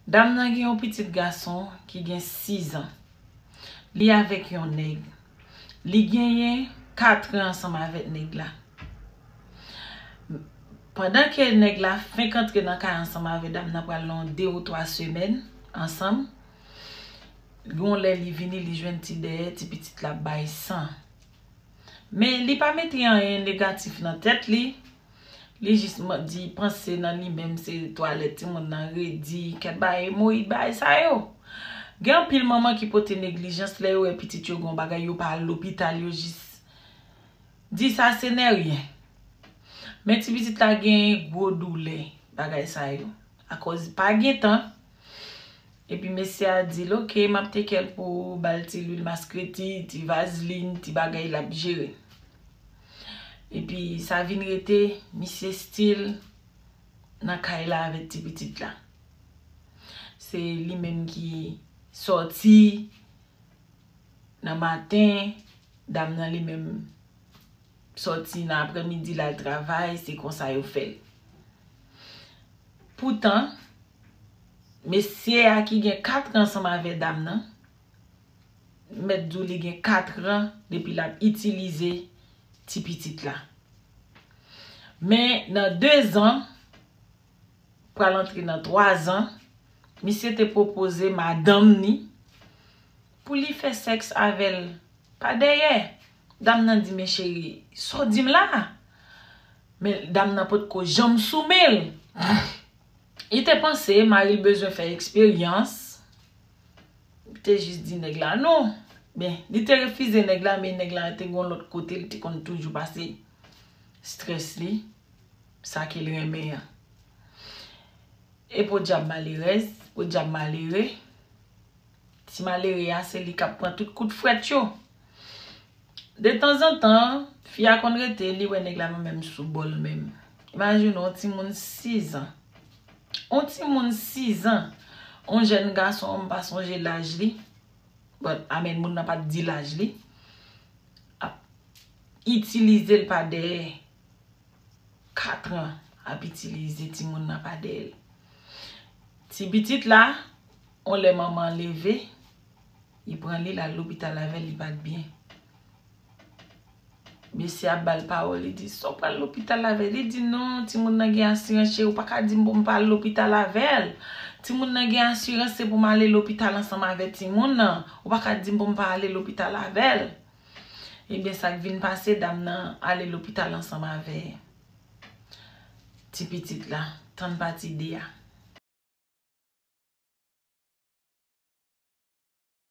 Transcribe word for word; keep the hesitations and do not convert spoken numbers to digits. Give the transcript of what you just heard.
Dam nan gen yon pitit gason ki gen sis an. Li avèk yon nèg. Li genyen kat an ansanm avèk nèg la. Pandan ke nèg la fenk antre nan kay ansanm avèk dam nan, pral nan de ou twa semèn ansanm, gon lè li vini, li jwenn ti dèyè ti pitit la bay san. Men li pa mete anyen negatif nan tèt li. Li jis di, panse nan li menm se twalèt timoun nan redi, kèt bagay emoyid, bagay sa yo. Gen anpil manman ki pote neglijans lè yo wè pitit yo gon bagay, yo pa al lopital, yo jis di sa se neryen. Men ti pitit la gen gwo doulè bagay sa yo. Akoz pa gen tan. Epi mesye a di l, "Ok, m ap teke l pou ba l ti lwil maskreti, ti vazlin, ti bagay l ap jere." Epi sa vin rete, misye still nan kay la avèk ti pitit la. Se li menm ki sòti nan maten, dam nan li menm sòti nan aprèmidi, l al travay, se konsa yo fè l. Poutan, mesye a ki gen kat an ansanm avè dam nan, mèt di w li gen kat an depi l ap itilize ti pitit la. Men nan de zan, pral antre nan twa zan, misye te pwopoze madanm ni pou li fè sèks avè l pa dèyè. Dam nan di, "Men cheri, sa w di m la?" Men dam nan potko janm sou men l. Li te panse mari l bezwen fè eksperyans. Li te jis di nèg la non. Ben, li te refize nèg la, men nèg la te gon lòt kote, li te konn toujou pase strès li, sa ke l renmen an. E podyab malerèz, podyab malere, ti malere a se li k ap pran tout kout frèt yo. De tanzantan, fi a konn rete, li wè nèg la pa menm sou bò l menm. Imajine w, yon timoun sis an. Yon timoun sis an. Yon jèn gason, m pa sonje laj li. But, I mean, moun nan pa t di laj li. Ap itilize l pa dèyè. Kat an ap itilize timoun nan pa dèyè l. Ti pitit la, yon lè manman an leve, li pran li, l al lopital avè l, li pa t byen. Mesye ap ba l pawòl, li di, "Sa w pral lopital avè l?" Li di, "Non, timoun nan gen asirans, cheri, ou pa ka di m pou m pa al lopital avè l. Timoun nan gen asirans, se pou m ale lopital ansanm avè timoun nan. Ou pa ka di m pou m pa ale lopital avè l." Ebyen, sa k vin pase, dam nan ale lopital ansanm avè ti pitit la, tann pati de a.